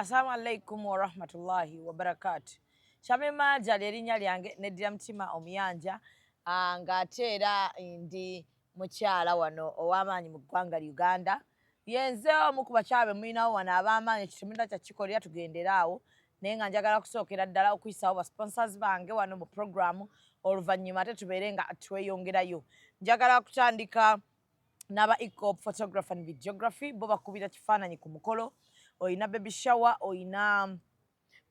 Assalamu alaikum warahmatullahi wabarakatu. Shamima Jali erinnya lyange, neddira mutima omuyanja, ng'ate era ndi mukyala wano ow'amaanyi mu ggwanga Uganda. Yenze omu ku bakyala be mulinawo wano ab'amaanyi. Ekyo temulina kyakikolera, tugendere awo. Naye nga njagala kusookera ddala okuyisawo ba sponsors bange wano mu programu, oluvannyuma ate tubeere nga tweyongerayo. Njagala kutandika n'aba Ecop Photography and Videography. Bo bakubira kifaananyi ku mukolo. Oyina baby shower, oyina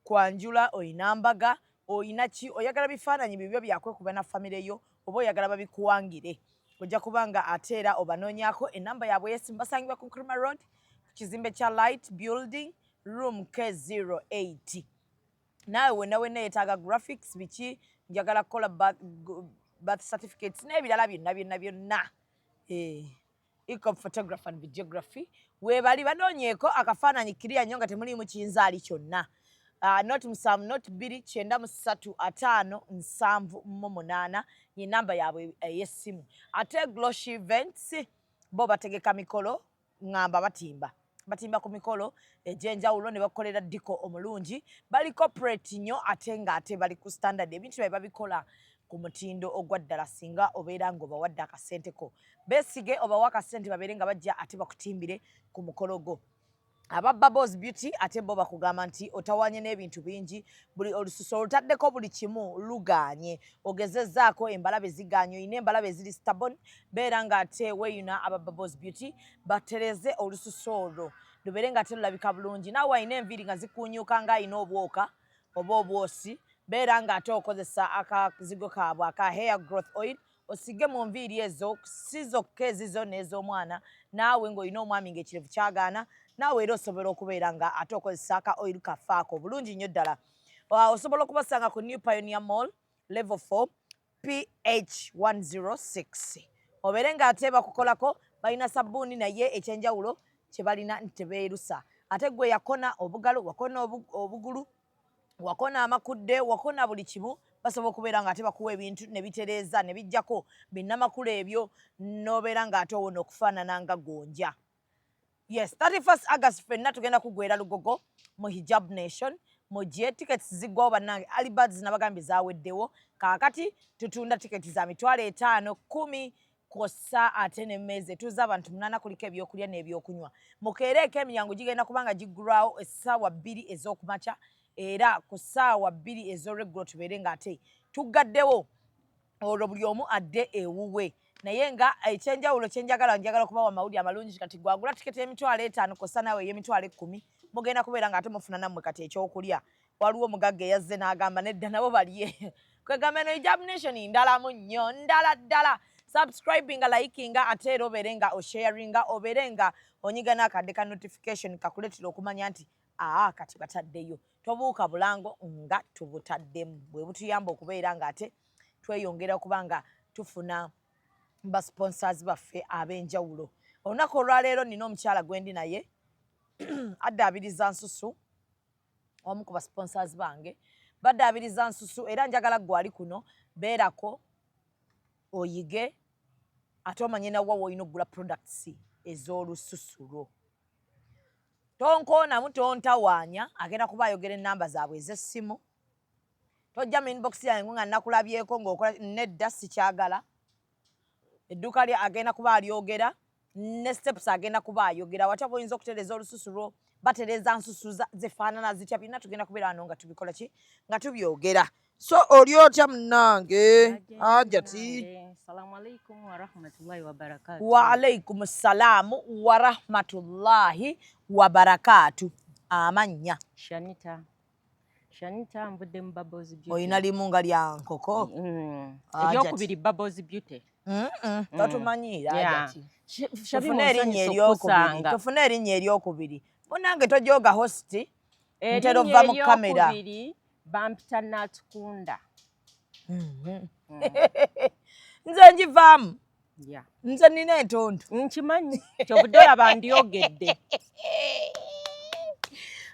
kwanjula, oyina mbaga, oyina ki, oyagala bifaananyi bibyo byakwekuba na famire yo, oba oyagala babikuwangire, ojja kuba nga ate era obanoonyaako. Enamba yaabwe yesimu, basangibwa ku Nkrumah Road, ku kizimbe kya Light Building, room K08. Naawe wenna wenna yeetaaga graphics, biki, njagala kukola birth certificates n'ebirala byonna byonna byonna, Ecop Photography and Videography weebali. Banoonyeeko akafaananyi kiriya nnyo nga temuliimu kinzaali kyonna. 0702 93 50 78 ye namba yaabwe ey'essimu. Ate Glosh Events, bo bategeka mikolo, ŋŋamba batimba, batimba ku mikolo egy'enjawulo ne bakolera decor omulungi. Bali corporate nnyo, ate ng'ate bali ku standard. Ebintu byabwe babikola ku mutindo ogwa ddala. Singa obeera ng'obawadde akasente ko, beesige, obawa akasente, babeere nga bajja ate bakutimbire ku mukolo gwo. Aba Bubbles Beauty ate bo bakugamba nti otawanye n'ebintu bingi, buli olususu olutaddeko buli kimu lugaanye, ogezezzaako embalabe zigaanye, oyina embalabe eziri stubborn, beera ng'ate weeyuna aba Bubbles Beauty batereze olususu olwo lubeere nga ate lulabika bulungi. Naawe alina enviiri nga zikuunyuka, ng'alina obwoka oba obwosi, beera ng'ate okozesa akazigo kaabwe aka hair growth oil, osige mu nviiri ezo, si zokka ezizo n'ez'omwana. Naawe ng'olina omwami ng'ekirevu kyagaana, naawe era osobola okubeera nga ate okozesa aka oil kaffe ako bulungi nnyo ddala. Osobola okubasanga ku New Pioneer Mall, level 4, PH 106. Obeere ng'ate bakukolako. Balina sabbuuni, naye ekyenjawulo kye balina nti tebeerusa. Ate gwe yakona obugalo, wakona obugulu, wakona amakudde, wakona buli kimu, basobola okubeera nga ate bakuwa ebintu ne bitereeza ne bijjako binnamakulu ebyo, n'obeera ng'ate owona okufaanana nga gonja. Yes, 31st August ffenna tugenda kugwera Lugogo mu Hijab Nation. Mujje, tickets ziggwawo bannange. Alibads nabagambye zaweddewo. Kaakati tutunda tiketi za 50,000, 10,000 kwossa ate n'emmeeza etuuza abantu 8, kuliko ebyokulya n'ebyokunywa. Mukeereeko, emiryango gigenda kubanga giggulwawo essaawa 2 ez'okumakya, era ku ssaawa 2 ez'olweggulo tubeere ng'ate tuggaddewo, olwo buli omu adde ewuwe. Naye nga ekyenjawulo kyenjagala, njagala okubawa amawulire amalungi. Kati gwagula tiketi y'50,000 kossa naawe ey'emitwalo 10,000, mugenda kubeera nga ate mufuna nammwe kati ekyokulya. Waliwo omugagga eyazze n'agamba nedda, nabo balye. Kwegamba eno Hijab Nation ndalamu nnyo, ndala ddala. Subscribinga, likinga, ate era obeere nga osharinga, obeere nga onyiga n'akadde ka notification kakuleetera okumanya nti aa kati bataddeyo. Tobuuka bulango nga tubutaddemu, bwe butuyamba okubeera nga ate tweyongera okuba nga tufuna ba sponsors baffe ab'enjawulo. Olunaku olwaleero nina omukyala gwendi naye addaabiriza nsusu, omu ku ba sponsors bange baddaabiriza nsusu. Era njagala gwe ali kuno beerako oyige, ate omanye nawa woolina okugula products ez'olususu lwo. Tonkoonamu, tontawaanya, agenda kuba ayogera ennamba zaabwe ez'essimu. Tojja mu inbox yange nga nakulabyeko ng'okola, nedda, sikyagala. Edduuka lye agenda kuba alyogera ne steps agenda kuba ayogera watya bwoyinza okutereeza olususu lwo, batereeza nsusu zifaanana zitya. Byonna tugenda kubeera wano nga tubikola ki, nga tubyogera. So oli otya munnange Hajati? Assalamu alaikum warahmatullahi wabarakatuh. Waalaikum salaamu warahmatullahi wabarakaatu. Amannya? Shanita. Shanita, nvudde mu Bubbles Beauty. Olina limu nga lya nkoko. Hajati. Eryokubiri Bubbles Beauty. Totumanyiira. Hajati. Shabi, tufune erinnya nsanyuse eryokubiri. okukusanga. Tufune erinnya eryokubiri munange, tojooga host. Ntera Erinnya ova mu kamera. eryokubiri bampita Natukunda. Nze njivaamu. Nze nina entonto. Nkimanyi, kyovudde olaba ndyogedde.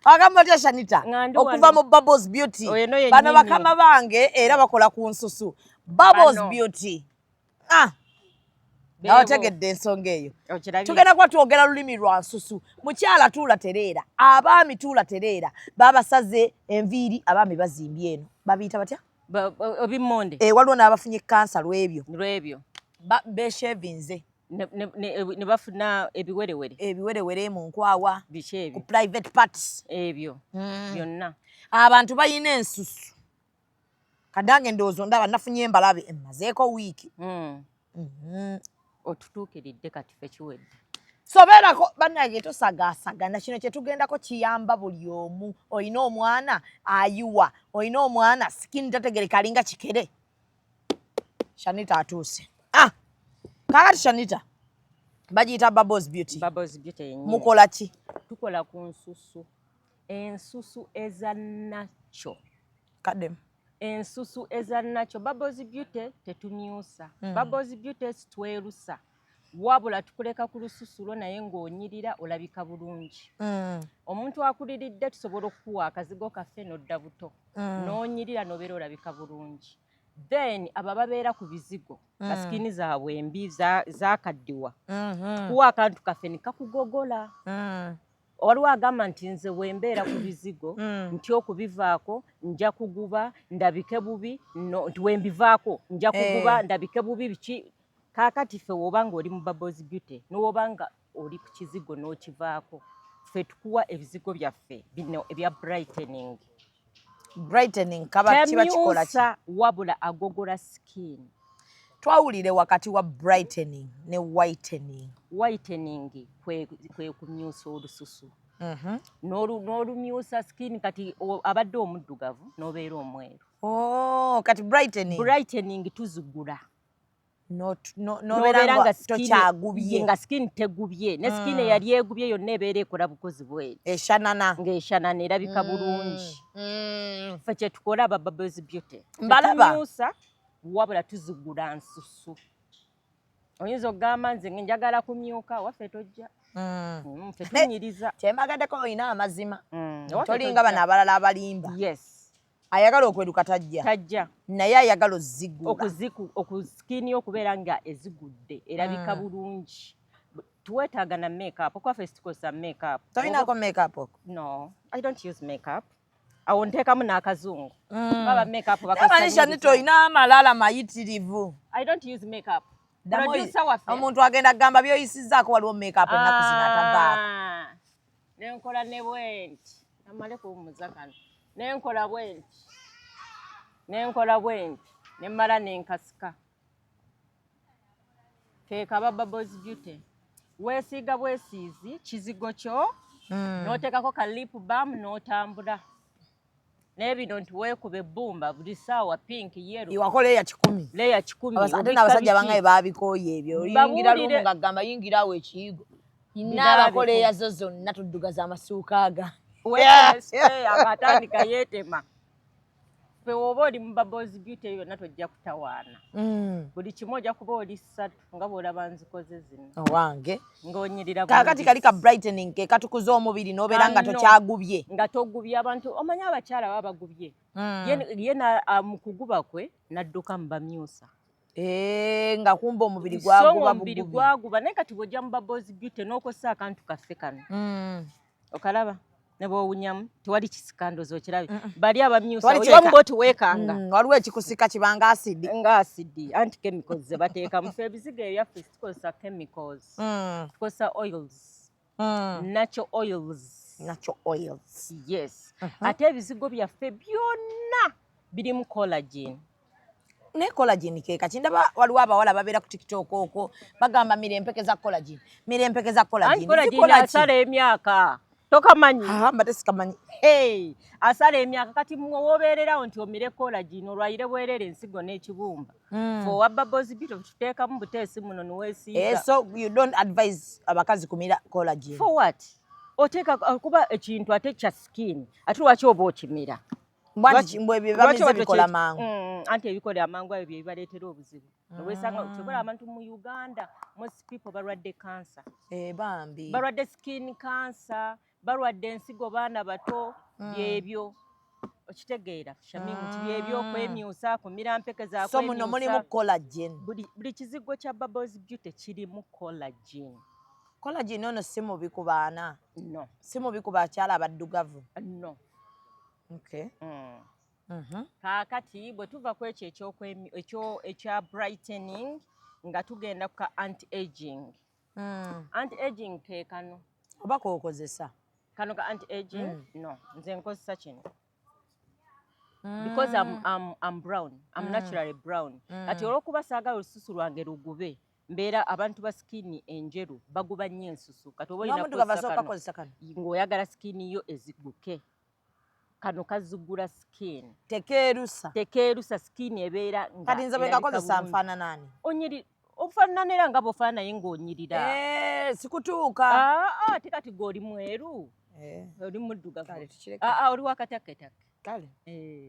Agamba otya Shanita? Nga ndi okuva wano. mu Bubbles Beauty. Oyo no yennyini. Bano bakama bange era bakola ku nsusu, Bubbles Bano. Beauty. Ah. Nawe otegedde ensonga eyo. Tugenda kuba twogera lulimi lwa nsusu. Mukyala tuula tereera, abaami tuula tereera. Babasaze enviiri, abaami bazimbye eno. Babiyita batya? Ebimmonde. Eh, waliwo n'abafunye kansa lw'ebyo. Lw'ebyo. Beshevinze. Ne bafuna ebiwerewere. Ebiwerewere mu nkwawa. Biki ebyo? Ku private parts. Ebyo. Byonna. Abantu balina ensusu. Kadange ndowooza ndaba nafunye embalabe emazeeko wiiki. Otutuukiridde kati ffe kiwedde. Sobeerako bannange, tosagaasagana. Kino kye tugendako kiyamba buli omu. Olina omwana ayiwa, olina omwana skin tategereka alinga kikere. Shanita atuuse. Ah! Kaakati Shanita bagiyita Bubbles Beauty. Bubbles Beauty yennyini. Mukola ki? Tukola ku nsusu. Ensusu eza nakyo. Kaddemu. Ensusu eza nakyo. Bubbles Beauty tetumyusa. Bubbles Beauty sitwerusa. Wabula tukuleka ku lususu lwo naye ng'onyirira olabika bulungi. Omuntu akuliridde tusobola okukuwa akazigo kaffe n'odda buto. N'onyirira n'obeera olabika bulungi. Then abo ababeera ku bizigo nga skin zaabwe embi zaakaddiwa. Tukuwa akantu kaffe ne kakugogola. Waliwo agamba nti nze bwe mbeera ku bizigo nti okubivaako nja kuguba ndabike bubi, no, nti we mbivaako nja kuguba ndabike bubi biki. Kaakati ffe w'oba ng'oli mu Bubbles Beauty n'oba nga oli ku kizigo n'okivaako, ffe tukuwa ebizigo byaffe bino ebya brightening. Brightening kaba kiba kikola ki? Temyusa wabula agogola skin. Twawulire wakati wa brightening ne whitening. Whitening kwe kumyusa olususu. N'olumyusa skin kati abadde omuddugavu n'obeera omweru. Oh, kati brightening. Brightening tuzigula. Nobeera nga tokyagubye. Nga skin tegubye. Ne skin eyali egubye yonna ebeera ekola bukozi bweti. Eshanana. Ng'eshanana erabika bulungi. Ffe kye tukola aba Bubbles Beauty. Mbalaba. Tetumyusa wabula tuzigula nsusu. Oyinza okugamba nze njagala kumyuka, waffe tojja. Ffe tunyiriza. Kyembagaddeko olina amazima. Tolinga bano abalala abalimba. Yes. Ayagala okweruka tajja. Tajja. Naye ayagala ozigula. Skin okubeera nga ezigudde erabika bulungi. Tuweetaaga na makeup. Okwaffe situkozesa makeup. Tolinako makeup okwo? No, I don't use makeup. Awo nteekamu n'akazungu. Baba makeup bakozesa. Shanita olina amalala mayitirivu. I don't use makeup. Producer waffe. Omuntu agenda kugamba by'oyisizzaako waliwo makeup ennaku zino atavaako. Nenkola ne bwenti. Namale kuwummuza kano. Nenkola bwenti. Nenkola bwenti. Nemmala nenkasika. Keekaba Bubbles Beauty. Weesiiga bwesiizi kizigo kyo. N'oteekako ka lip balm n'otambula. Naye bino nti weekuba ebbumba buli ssaawa pink, yellow. Iwako layer 100. Layer 100. Ate n'abasajja bangaye baabikooye ebyo. Oyingira lumu ng'agamba yingira awo ekiyigo. Nnaabako layer zo zonna tuddugaza amasuuka aga. Atandika yeetema. Ffe w'oba oli mu Bubbles Beauty eyo yonna tojja kutawaana. Buli kimu ojja kuba oli ssatu nga bw'olaba nzikoze zino. Owange. Ng'onyirira Kaakati kali ka brightening ke katukuza omubiri n'obeera nga tokyagubye. Nga togubye abantu, omanyi abakyala baba bagubye. Ye mu kuguba kwe n'adduka mu bamyusa. Nga kumba omubiri gwaguba omubiri gwaguba naye kati bw'ojja mu Bubbles Beauty n'okozesa akantu kaffe kano. Okalaba? Ne bw'owunyamu tewali kisika ndowooza okirabe. Bali abamyusa oyiwamu bw'oti weekanga. Waliwo ekikusika kiba nga asidi. Nga asidi anti chemicals ze bateekamu. Ffe ebizigo ebyaffe tukozesa chemicals. Tukozesa oils. Natural oils. Natural oils. Yes. Ate ebizigo byaffe byonna birimu collagen. Ne collagen ke kati ndaba waliwo abawala babeera ku TikTok okwo bagamba mira empeke za collagen. Mira empeke za collagen. Collagen asala emyaka. Tokamanyi. Mbadde sikamanyi. Hey, asala emyaka kati mwe w'obeererawo nti omire collagen olwayire bwerere ensigo n'ekibumba. For wa Bubbles Beauty tuteekamu buteesi muno niweesiiga. So you don't advise abakazi kumira collagen. For what? Oteeka kuba ekintu ate kya skin. Ate lwaki oba okimira? Mbwe ebyo bamize bikola mangu. Anti ebikola amangu ebyo bye bibaleetera obuzibu. Weesanga kyobola abantu mu Uganda most people balwadde cancer. Bambi. Balwadde skin cancer, balwadde ensigo baana bato byebyo. Okitegeera, Shamimu, nti byebyokwemyusa, kumira mpeke za So muno mulimu kwemyusa. collagen. Buli kizigo kya Bubbles Beauty kirimu collagen. Collagen ono si mubi ku baana? No. Si mubi ku bakyala abaddugavu? No. Okay. Kaakati bwe tuva ku ekyo ekya brightening, nga tugenda ku ka anti aging. Anti aging ke kano. Oba kookozesa? Kano ka anti aging. No, nze nkozesa kino because I'm brown. I'm naturally brown. Kati olw'okuba saagala olususu lwange lugube, mbeera abantu ba skin enjeru baguba nnyo ensusu. Kati oba olina N'omuntu gava kukozesa asooka kano kozesa kano. Ng'oyagala skin yo eziguke, kano kazigula skin. Tekeerusa. Tekeerusa, skin ebeera nga Kati nze bwe erabika ngakozesa bulungi. nfaananaani? Ofaanana era nga bw'ofaanana, naye ng'onyirira. Eh, sikutuuka. Ah, ah, ate kati gwe oli mweru, Eh, oli muddugavu. Kale tukireke. Ah, ah, oli wakataketake. Kale. Eh,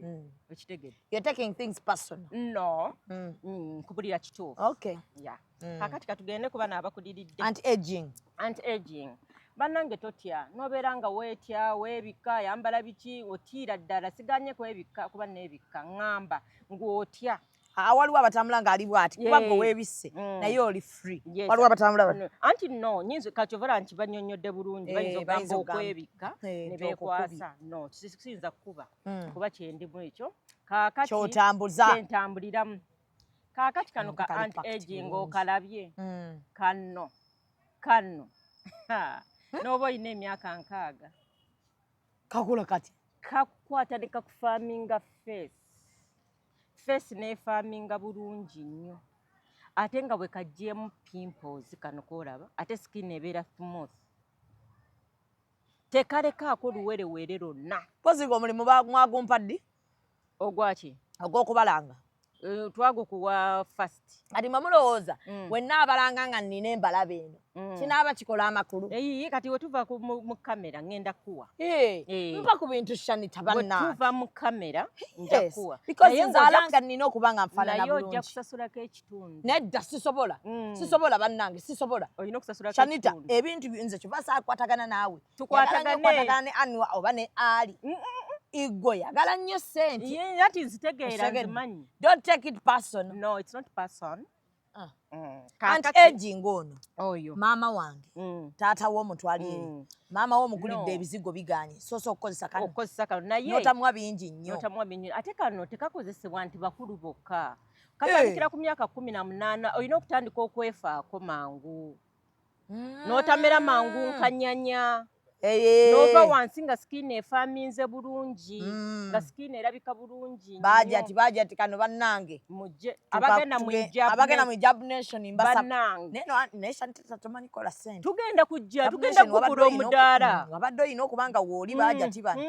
okitegedde? You're taking things personal. No. Nkubulira kituufu. Okay. Ya, kakati katugende kuba naabakuliridde. Anti aging. Anti aging, bannange, totya nobeera nga weetya, weebikka, yambala biki, otiira ddala. Siganye kwebikka kuba neebikka, ŋŋamba ng'otya. Ah, waliwo abatambula ng'ali bw'ati kuba gwe weebisse, naye oli free. Yes. Waliwo abatambula bati. No, anti no, nyinza kakyovera nti bannyonnyodde bulungi. Eh, Bayinza okugamba bayinza okugamba. okwebikka Eh, ne nti okukubye. beekwasa. No, siyinza kukuba kuba kyendimu ekyo kaakati Kyotambuza. Kyentambuliramu kaakati kano ka Kali anti packed aging. Bulungi. Okalabye? Kano n'oba olina emyaka 60. Kakula kati. Kakukwata ne kakufirminga face, face neefirminga bulungi nnyo, ate nga bwe kaggyemu pimples kano koolaba, ate skin ebeera smooth, tekalekaako luwerewere lwonna. Mpozi nga omulimu mwagumpa ddi? Ogwaki? Ogw'okubalanga. Eh, twagukuwa first. Kati mwe mulowooza wenna abalanga nga nnina embalaba eno, kinaaba kikola amakulu? Eyi, kati wetuva mu kamera ŋŋenda kuwa. Eh, Eh. mpa ku bintu, Shanita, Bwe bannange. tuva mu kamera nja Yes, kuwa. because Naye nze ng'ojja alanga nnina okuba nga nfaanana naye ojja bulungi. kusasulako ekitundu. Nedda, sisobola. Sisobola, bannange, sisobola. Olina okusasulako Shanita, ekitundu. ebintu nze kyova saakwatagana naawe. Tukwatagane. Yagala nnyo okukwatagana ne Anwa oba ne Ali. Igwe yagala nnyo ssente. Ye, ati nzitegeera. Okitegedde? Nzimanyi. Don't take it personal. No, it's not person. Ah. Anti Kaakati aging ono, oyo maama wange, taata w'omutwali eri, maama w'omugulidde ebizigo biganye, soosa okukozesa kano. Okukozesa kano, naye N'otamuwa bingi nnyo. Notamuwa bingi. Ate kano tekakozesebwa nti bakulu bokka, katandikira ku myaka 18. Olina okutandika okwefaako mangu, n'otamera mangu nkanyanya, n'ova wansi nga skin efirminze bulungi, nga skin erabika bulungi Baja nnyo. Ti baja ti kano, bannange. Mujje abagenda mu hijab Abagenda mu Hijab Nation, mbasa bannange. Naye no, naye Shanita, tomanyi kola ssente. Tugenda kujja, Hijab tugenda Nation, wabadde kugula olina omudaala. Wabadde olina okuba nga wooli baja ti bano.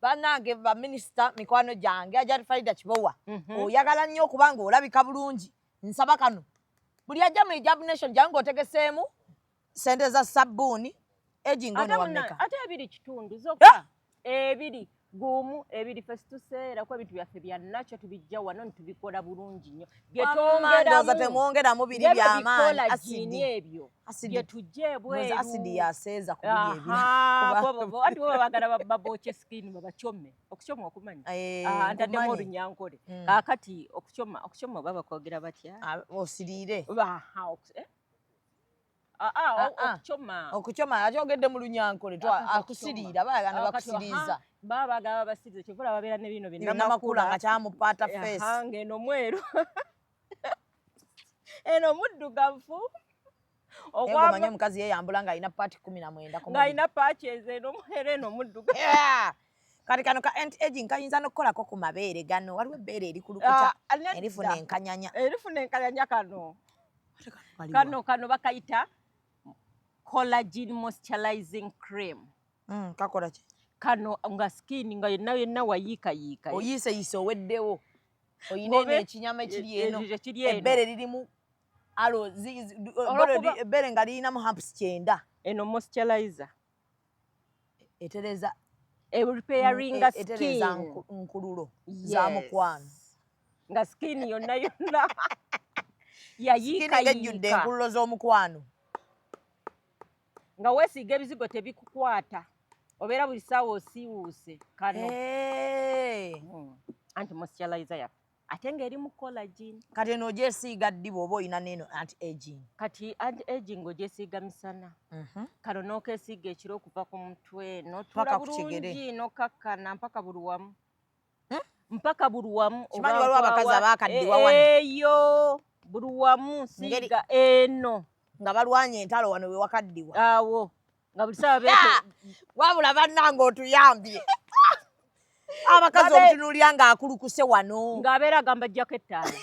Bannange, baminisita mikwano gyange, Hajati Farida Kibowa, oyagala nnyo okuba nga olabika bulungi, nsaba kano. Buli ajja mu Hijab Nation, jangu ng'otegeseemu sente za sabbuuni. Aging Ate ono wameka? Ate ebiri kitundu zokka, ebiri gumu ebiri. Ffe situseera kuba ebintu byaffe bya nakyo, tubijja wano ntubikola bulungi nnyo. Wamma, ndowooza temwongeramu biri byamaanyi. Byetwongeramu Asidi. Ebyo Asidi. bye tujja ebweru. Asidi yaseeza ku biri ebiri. Anti bo bagala babokye skin, babacome. Okucoma okumanyi? Eh, Ah, ntaddemu nkumanyi. olunyankole. Kaakati okucoma oba bakwogera batya? Ah, osiriire. Aha, eh? Ah, ah, Ah, ah. okucoma. Okucoma akyogedde mu lunyankole. Ah, Akusiriira, bayagana Ah, kati, bakusiriiza. aha, baba bagala babasiriiza, kyova olaba babeera ne bino Namakula nga kyamupaata face. Aha, ng'eno mweru, eno muddugavu. Naye ng'omanyi omukazi yeeyambula ng'alina part 19 ku mubiri. Ng'alina patches, eno mweru, eno muddugavu. Yeah! Kati kano ka anti aging kayinza n'okukolako ku mabeere gano. Waliwo ebbeere erikulukuta, Ah, nedda. erifuna enkanyanya. Erifuna enkanyanya kano. Ate kano kaliwa? Kano bakayita collagen moisturizing cream. Kakola ki? Kano nga skin nga yonna yonna wayiikayiika, Oyiiseyise, oweddewo, oyina eno ekinyama ekiri eno. Ekiri eno. Ebbeere lirimu alo ebbeere nga lirinamu humps 90. Eno moisturizer. Etereza. Repairinga Etereza skin. Nkululo za mukwano. Nga skin yonna yonna Skin ng'ejjudde yayiikayiika. Enkululo z'omukwano. Nga weesiiga ebizigo tebikukwata. Obeera buli ssaawa osiiwuuse kano. Hey. Anti moisturizer yaffe ate ng'eri mu collagen. Kati eno ogyesiiga ddi bw'oba oyina neeno anti aging? Kati anti aging ogyesiiga misana. Kano n'okeesiiga ekiro okuva ku mutwe n'otuula Paka ku kigere. bulungi n'okkakkana mpaka buli wamu. Mpaka buli wamu. Kimanyi oba waliwo abakazi nkwawa, abaakaddiwa wano. Eyo buli wamu siiga eno. Nga balwanye entalo wano we wakaddiwa. Awo nga buli ssaawa beete. Wabula bannange otuyambye. Abakazi omutunuulira ng'akulukuse wano. Ng'abeera agamba ajjako ettaala.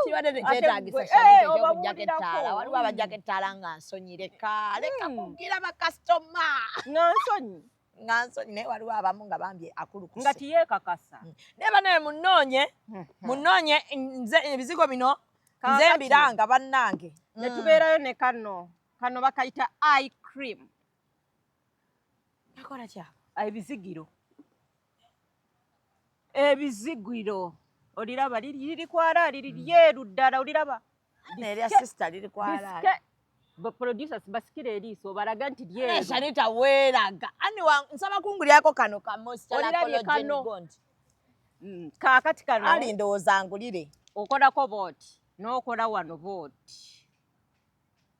Kibadde Ate tekyetaagisa gwe, Shanita oba eky'okuggyako wuulirako. ettaala. Waliwo abaggyako ettaala nga nsonyi, leka leka kugira bakasitoma. Nga nsonyi. Nga nsonyi, naye waliwo abamu nga bambye akulukuse. Nga tiyeekakasa. Naye bannaye munnoonye, munnoonye nze ebizigo bino nze Kaakati. mbiranga bannange. Ne tubeerayo ne kano. Kano bakayita eye cream. Kakola kyako? Ebizigiro. Ebizigiro. Oliraba liri kwala, liri lyeru ddala, oliraba. Nerya sister liri kwala. Bisike. Ba producers basikire eriiso obalaga nti lyeru. Shanita weeraga. Ani wa nsaba kungulyako kano ka moisturizer Olirabye collagen kano? gold. Kaakati kano. Ali ndowooza ngulire. Okolako bw'oti, n'okola wano bw'oti.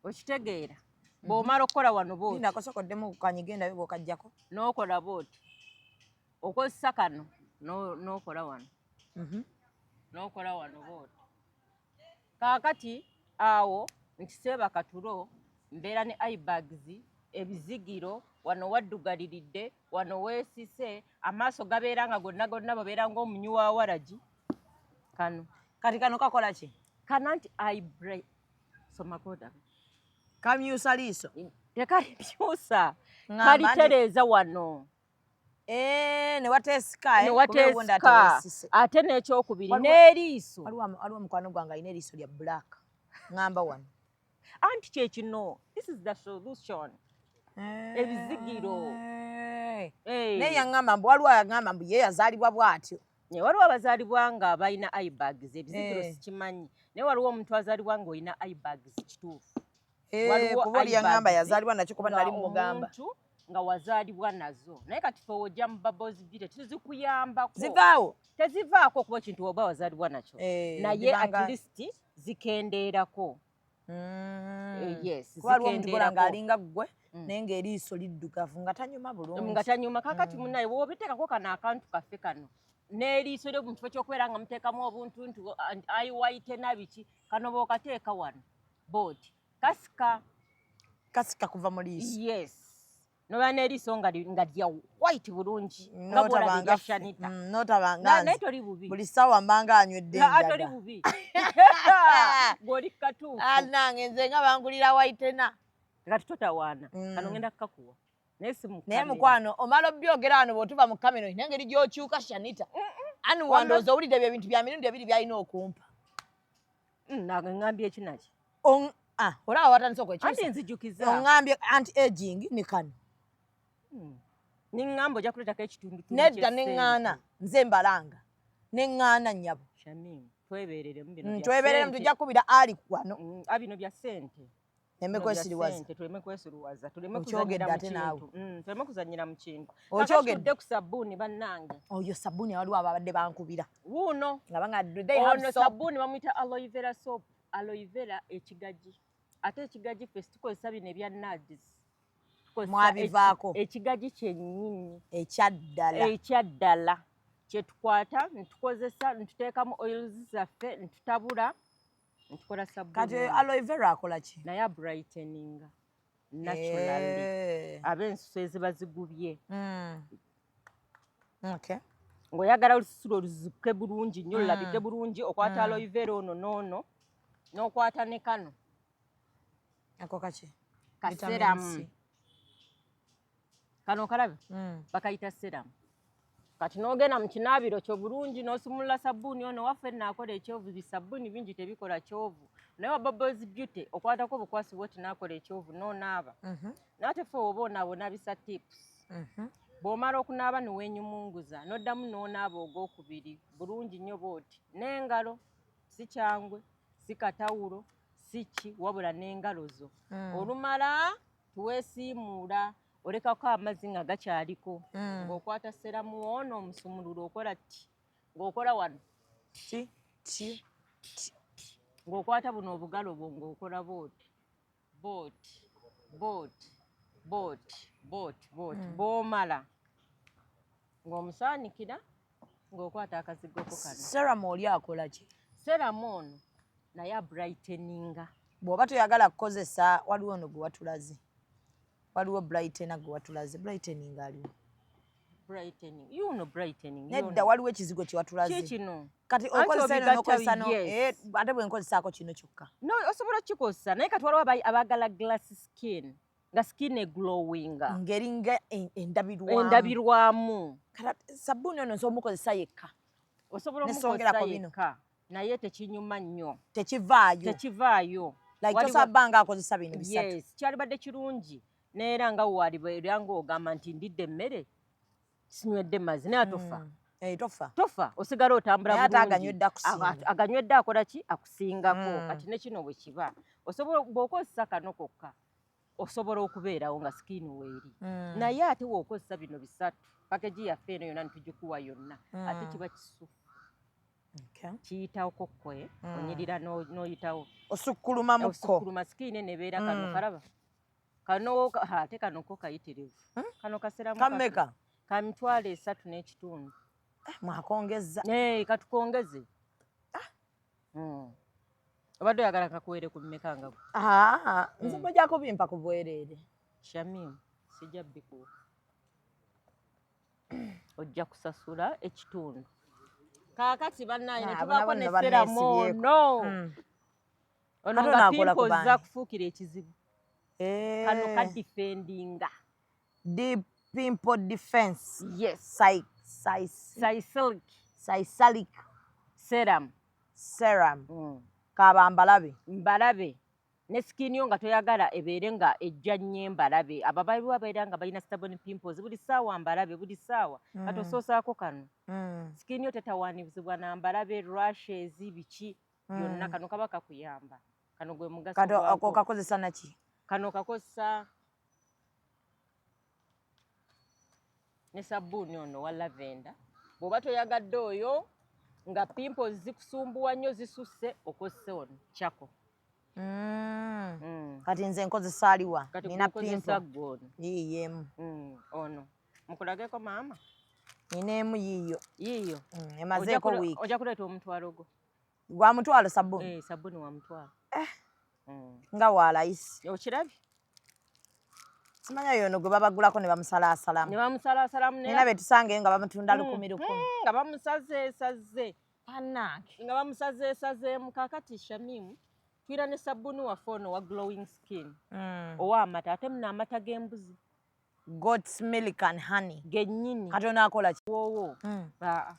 Okitegeera? Bw'omala okukola wano bw'oti. Linda kasokoddemu kanyige ndabe bw'okaggyako. N'okola bw'oti. Okozesa kano, n'okola wano. N'okola wano bw'oti. Kaakati awo nkiseeba katulo, mbeera ne eye bags, ebizigiro, wano waddugaliridde, wano weesise, amaaso gabeera nga gonna gonna babeera ng'omunywi wa waragi. Kano. Kati kano kakola ki? Kano anti eye bright. Somako odabe. Kamyusa liiso. Tekalimyusa. Ngamba Kalitereeza wano. Ne wateesika, Ne kuba obundi ate wateesika. weesise. Ate n'ekyokubiri, n'eriiso. Waliwo mukwano gwange alina eriiso lya black. Ŋŋamba wano. Anti kye kino, this is the solution. Ebizigiro. Naye yaŋŋamba mbu waliwo ayaŋŋamba mbu ye yazaalibwa bw'atyo. Naye waliwo abazaalibwa nga balina eye bags, ebizigiro sikimanyi. Naye waliwo omuntu azaalibwa ng'olina eye bags kituufu. Waliwo Kuba oli eye yaŋŋamba bags yazaalibwa nakyo kuba nga nali mugamba. omuntu nga wazaalibwa nazo. Naye kati ffe ojja mu Bubbles Beauty tuzikuyambako. Zivaawo? Tezivaako kuba kintu oba wazaalibwa nakyo. Naye at zibanga least zikendeerako. Yes, Kuba waliwo omuntu gola zikendeerako. ng'alinga ggwe naye ng'eriiso liddugavu nga tanyuma bulungi. Nga tanyuma. Kaakati munnaye bw'obiteekako kano akantu kaffe kano n'eriiso lyo mu kifo ky'okubeera nga muteekamu obuntuntu eye whitener biki, kano bw'okateeka wano bw'oti kasika. Kasika kuva mu liiso. Yes. Noba n'eriiso nga lya white bulungi, nga bw'olaba erya Shanita. N'otabanga Naye nze. toli bubi. Buli ssaawa mbanga anywedde Na, toli enjaga. bubi. Bw'oli katuufu. Nange nze nga bangulira whitener. Kati totawaana. Kano ngenda kukakuwa. Naye si mu Naye kamera. mukwano omala obyogera wano bw'otuva mu kamera olina engeri gy'okyuka Shanita. Ani wandowooza owulidde ebyo ebintu bya mirundi ebiri by'alina okumpa. Nange ŋŋambye eki naki? Olaba watandise okwekyusa. Anti nzijukiza. Oŋŋambye anti aging ni kano. Niŋŋamba ojja kuleetako ekitundutundu Nedda ky'essente. neŋŋaana nze mbalanga. Neŋŋaana nnyabo. Shamim, twebeereremu bino bya Twebeereremu ssente. tujja kubira ali wano. Bino bya ssente. Tuleme Bino bya kwesiriwaza. ssente, tuleme kwesiruwaza, tuleme Okyogedde kuzannyira mu ate naawe. kintu. Tuleme kuzannyira mu kintu. Okyogedde. Kakati tudde ku sabbuuni bannange. Oyo sabbuuni waliwo ababadde bankubira. Wuuno. Nga banga, do they have Ono soap? sabbuuni bamuyita aloe vera soap. Aloe vera ekigaji. Ate ekigaji ffe tukozesa bino ebya Nads. Tukozesa Mwabivaako. Ekigaji kyennyini. Ekyaddala. Ekyaddala. Kye tukwata, ntukozesa, ntuteekamu oils zaffe, ntutabula, ntukola sabbuuni. Kati aloe vera akola ki? Naye abrighteninga naturally. Ab'ensusu eziba zigubye. Ng'oyagala olususu lwo luzuke bulungi nnyo, lulabike bulungi, okwata aloe vera ono n'ono, n'okwata ne kano. Ako kaki? Ka Vitamin serum. C. Kano okalabe? Bakayita serum. Kati n'ogenda mu kinaabiro kyo bulungi n'osumulula sabbuuni ono waffe naakola ekyovu, bisabbuuni bingi tebikola kyovu. Naye wa Bubbles Beauty okwatako obukwasi bw'oti n'akola ekyovu n'onaaba. Naye ate ffe oba onaaba onaabisa tips. Bw'omala okunaaba ne weenyumunguza n'oddamu n'onaaba ogwokubiri bulungi nnyo bw'oti n'engalo, si kyangwe, si katawulo, si ki, wabula n'engalo zo. Olumala Tuweesiimuula, olekako amazzi nga gakyaliko. Ng'okwata serum ono omusumulula, okola ti, ng'okola wano ti ti. Ng'okwata buno obugalo bwo, ng'okola booti booti booti booti booti booti. Bw'omala ng'omusaanikira, ng'okwata akazigoko kano. Serum oli akola ki? Serum ono naye abrighteninga. Bw'oba toyagala kukozesa, waliwo ono gwe watulaze, waliwo brightener gwe watulaze, brightening aliwo. Brightening yuno, brightening. Nedda, waliwo ekizigo kye watulaze. Kikino. Kati Anti okozesa eno obigatta. N'okozesa no. Yes. Ate bwe nkozesaako kino kyokka? No, osobola okukikosa, naye kati waliwo abaagala glass skin, nga skin eglowinga. Ngeringa endabirwamu. Endabirwamu. Kati sabbuuni ono nsobola omukozesa yekka? Osobola Ne songerako omukozesa bino. yekka, naye tekinyuma nnyo. Tekivaayo? Tekivaayo. Like Waliwo- tosobola bba nga akozesa bino bisatu? Yes, kyalibadde kirungi, neera nga walibeera ng'ogamba nti ndidde emmere, sinywedde mazzi, naye tofa. Eh, tofa. Tofa, osigala otambula Naye ate bulungi. aganywedde akusinga. Aganywedde akola ki? Akusingako. Kati ne kino bwe kiba, osobola bw'okozesa kano kokka, osobola okubeerawo nga skin weeri. Naye ate bw'okozesa bino bisatu, package yaffe eno yonna netugikuwa yonna, ate kiba kisufu. Kiyitawoko kwe, onyirira n'oyitawo. Osukkulumamuko. Osukuluma, skin nebeera kano. Kalaba kano ate kano ko kayitirivu. Kano kaseramu. Kammeka? Ka 35,000. Mwakongeza. Katukongeze. Obadde oyagala kakuweere ku mmeka nga gwe? Ah, nze mujja kubimpa ku bwereere. Shamim, sijja bikuwa, ojja kusasula ekitundu. Kaakati bannaye ne Ah, tubaako abo ne nabo nno serum banneesibyeko. ono. Ono Kati nga ono akola ku pimples baani? zakufuukira ekizibu. Kano kadefendinga. Deep pimple defense. Yes. Salicylic. Salicylic serum. Serum. Kaba mbalabe. Mbalabe ne skin yo nga toyagala ebeere nga ejja nnyo embalabe. Abo baliwo abeera nga balina stubborn pimples buli ssaawa, mbalabe buli ssaawa. Kati osoosaako kano, skin yo tetawaanizibwa na mbalabe, rashes, biki byonna. Kano kaba kakuyamba. Kano gwe mugaso Kati gwako. ako kakozesa naki? Kano kakozesa ne sabbuuni ono wa lavender. Bw'oba toyagadde oyo, nga pimples zikusumbuwa nnyo zisusse, okozese ono charcoal. Kati nze nkozesa aliwa? Kati Nina gwokozesa pimple. Gwe ono. Yiiyo emu. Ono mukulageko maama. Nina emu yiiyo. Yiiyo. Emazeeko wiiki. Ojja kuleeta omutwalo gwo. Gwa mutwalo sabbuuni? Eh, sabbuuni wa mutwalo. Nga wa layisi. Okirabye? Simanya yono gwe babagulako ne bamusalaasalamu. Ne bamusalaasalamu. Nina be tusangeyo nga bamutunda 1000 1000. Nga bamusazeesaze. Bannange. Nga bamusazeesazeemu. Kaakati Shamimu, tuyina ne sabbuuni waffe ono wa glowing skin, ow'amata, ate muno amata g'embuzi. Goat's milk and honey. Gennyini. Kati onaakola ki? Woowo. Aa.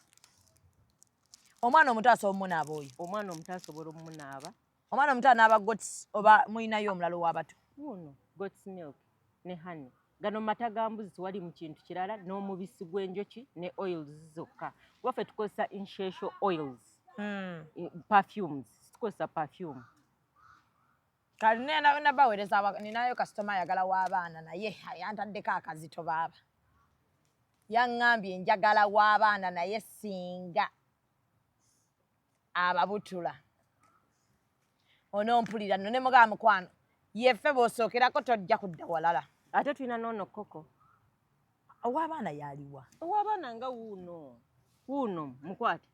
Omwana omuto asobola omunaaba oyo? Omwana omuto asobola omunaaba. Omwana omuto anaaba goats oba muyinayo omulala ow'abato? Wuno goat's milk ne honey. Gano mata ga mbuzi, tewali mu kintu kirala, n'omubisi gw'enjoki ne oils zokka. Waffe tukozesa essential oils, perfumes tukozesa perfume. Kale nabaweereza, ninayo kasitoma ayagala w'abaana, naye yantaddeko akazito. Baaba yaŋŋambye njagala w'abaana, naye singa ababutula onompulira nno ne mugaba mukwano yeffe bw'osookerako tojja kudda walala. Ate tulina noono koko. Ow'abaana yaliwa? Ow'abaana nga wuuno, wuuno, mukwate.